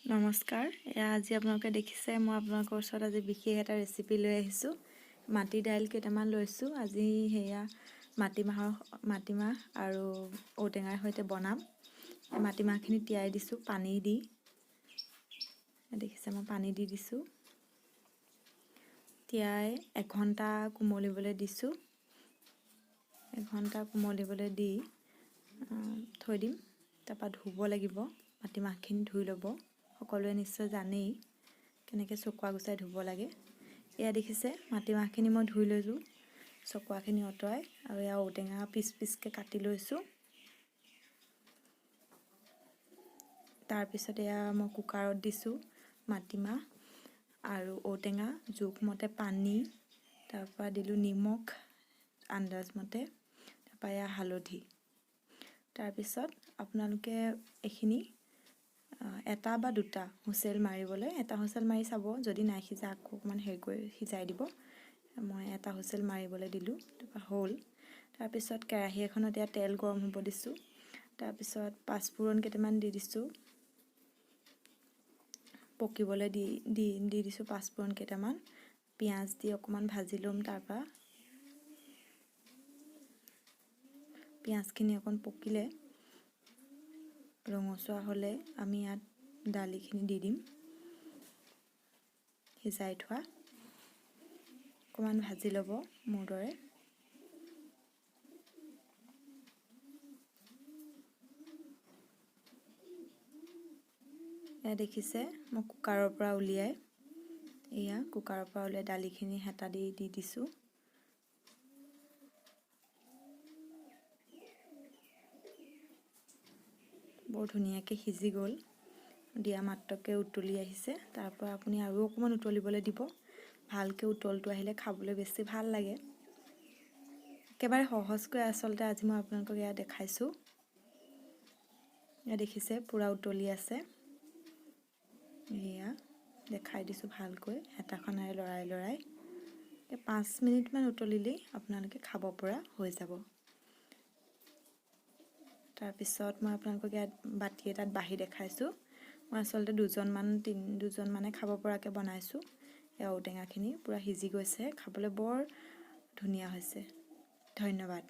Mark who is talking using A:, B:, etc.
A: নমস্কাৰ। এয়া আজি আপোনালোকে দেখিছে, মই আপোনালোকৰ ওচৰত আজি বিশেষ এটা ৰেচিপি লৈ আহিছোঁ। মাটি দাইল কেইটামান লৈছোঁ আজি। সেয়া মাটিমাহ আৰু ঔটেঙাৰ সৈতে বনাম। মাটিমাহখিনি তিয়াই দিছোঁ পানী দি। দেখিছে, মই পানী দি দিছোঁ। তিয়াই এঘণ্টা কোমলিবলৈ দিছোঁ। এঘণ্টা কোমলিবলৈ দি থৈ দিম। তাৰপৰা ধুব লাগিব। মাটিমাহখিনি ধুই ল'ব। সকলোৱে নিশ্চয় জানেই কেনেকৈ চকুৱা গুচাই ধুব লাগে। এয়া দেখিছে, মাটিমাহখিনি মই ধুই লৈছোঁ চকুৱাখিনি আঁতৰাই আৰু এয়া ঔটেঙা পিচ পিচকৈ কাটি লৈছোঁ। তাৰপিছত এয়া মই কুকাৰত দিছোঁ মাটিমাহ আৰু ঔটেঙা, জোখমতে পানী, তাৰপৰা দিলোঁ নিমখ আন্দাজমতে, তাৰপৰা এয়া হালধি। তাৰপিছত আপোনালোকে এইখিনি এটা বা দুটা হুইচেল মাৰিবলৈ, এটা হুইচেল মাৰি চাব, যদি নাই সিজা আকৌ অকণমান হেৰি কৰি সিজাই দিব। মই এটা হুইচেল মাৰিবলৈ দিলোঁ, তাৰপৰা হ'ল। তাৰপিছত কেৰাহী এখনত এয়া তেল গৰম হ'ব দিছোঁ। তাৰপিছত পাঁচফোৰণ কেইটামান দি দিছোঁ পকিবলৈ, দি দি দি দিছোঁ পাঁচফোৰণ কেইটামান। পিঁয়াজ দি অকণমান ভাজি ল'ম। তাৰপৰা পিঁয়াজখিনি অকণ পকিলে, ৰঙচুৱা হ'লে আমি ইয়াত দালিখিনি দি দিম সিজাই থোৱা। অকণমান ভাজি ল'ব মোৰ দৰে। এয়া দেখিছে, মই কুকাৰৰ পৰা উলিয়াই, এয়া কুকাৰৰ পৰা উলিয়াই দালিখিনি হেতা দি দি দিছোঁ। বৰ ধুনীয়াকৈ সিজি গ'ল। দিয়া মাত্ৰকে উতলি আহিছে। তাৰপৰা আপুনি আৰু অকণমান উতলিবলৈ দিব। ভালকৈ উতলটো আহিলে খাবলৈ বেছি ভাল লাগে। একেবাৰে সহজকৈ আচলতে আজি মই আপোনালোকক এয়া দেখাইছোঁ। এয়া দেখিছে, পূৰা উতলি আছে। এয়া দেখাই দিছোঁ ভালকৈ হেতাখনেৰে লৰাই লৰাই। এই 5 মিনিটমান উতলিলেই আপোনালোকে খাব পৰা হৈ যাব। তাৰপিছত মই আপোনালোকক ইয়াত বাতি এটাত বাঢ়ি দেখাইছোঁ। মই আচলতে দুজনমান, তিনি দুজনমানে খাব পৰাকৈ বনাইছোঁ। এই ঔটেঙাখিনি পূৰা সিজি গৈছে, খাবলৈ বৰ ধুনীয়া হৈছে। ধন্যবাদ।